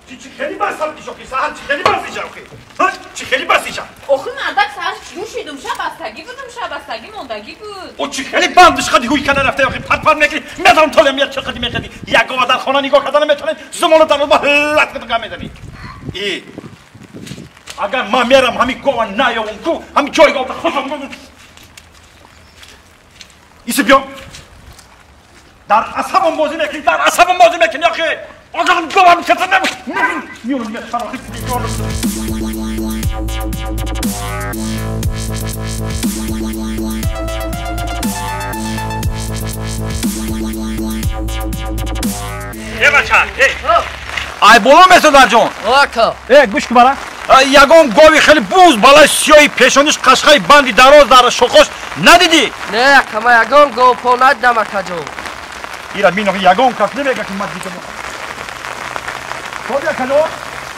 Чӣ хеле басам ки саҳар чӣ хеле басиша охи. Чӣ хеле басиша. Охи мардак саҳар ҷӯшидум, шабастагӣ будум, шабастагӣ мондагӣ буд. О чӣ хеле бандиш қади ҳуй када рафта охи пат пат мекунӣ. Медонам толе меяд чӣ қади мекунӣ. Як гова дар хона нигоҳ карда наметавонед, зумону дар ба лат қада мезанӣ. И агар ман мерам ҳамин гова наёвум ку, ҳамин ҷои гова худам. Иси биё. Дар асабам бозӣ мекунӣ, дар асабам бозӣ мекунӣ охи. Агар говам каса меёрам мехарам меёрам. Э бача, э. Ай боло месодарҷон. Ака. Э гӯш кун бара. Ягон гови хеле буз балаи сиёҳи пешониш қашқаи банди дароз дар шохош надидӣ? Не ака, ман ягон гов по надидам акаҷон. Ира минохи ягон кас намега ки ман дидам. Тоби акаҷон?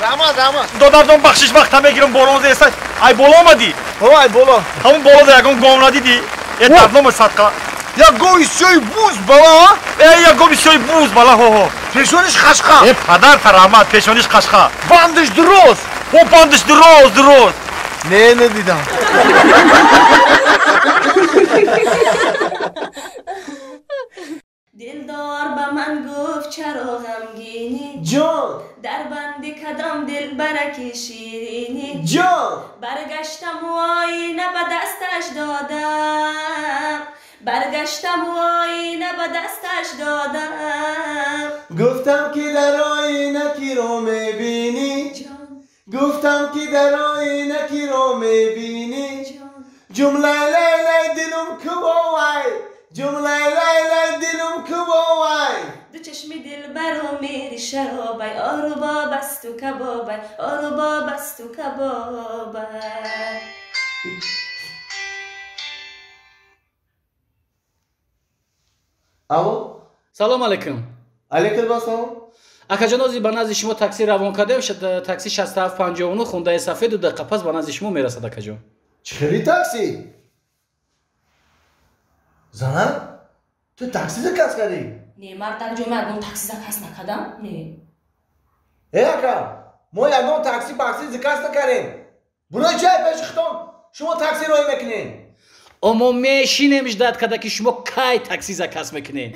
Раҳмат, раҳмат. Додарҷон бахшиш вақта мегирам борон зеста. Ай боло омадӣ? Ҳо, ай боло. Ҳамон болода ягон гов надидӣ? Э дарднома садқа. Як гови сиёҳи буз бала? Э як гови сиёҳи буз бала, ҳо ҳо. Пешониш қашқа. Э падарта раҳмат, пешониш қашқа. Бандиш дуруст. О бандиш дуруст, дуруст. Не, надидам. Дилдор ба ман гуфт чаро ғамгинӣ, ҷон дар банди кадом дилбараки ширинӣ, ҷон баргаштам оина ба дасташ додам, баргаштам оина ба дасташ додам, гуфтам ки дар оина киро мебинӣ, гуфтам ки дар оина киро мебинӣ, ҷумлаи лайлай дилум кувовай, ҷумлаи лайлай дилум кувовай, ду чашми дилбару мери шаробай, ору бобасту кабобай, ору бобасту кабобай. Алло, салом алейкум. Алейкум ассалом. Акаҷон, ҳозир ба назди шумо такси равон кардем, такси 6759 хондаи сафеду дақиқа пас ба назди шумо мерасад акаҷон. Чӣ хели такси? Зана, ту такси заказ кардӣ? Не, мардакҷон, ман ягон такси заказ накардам, не. Э ака, мо ягон такси пакси заказ накардем. Бурои чай пеши хитон шумо такси роҳӣ мекунед? О мо мешинем ждат карда ки шумо кай такси заказ мекунед.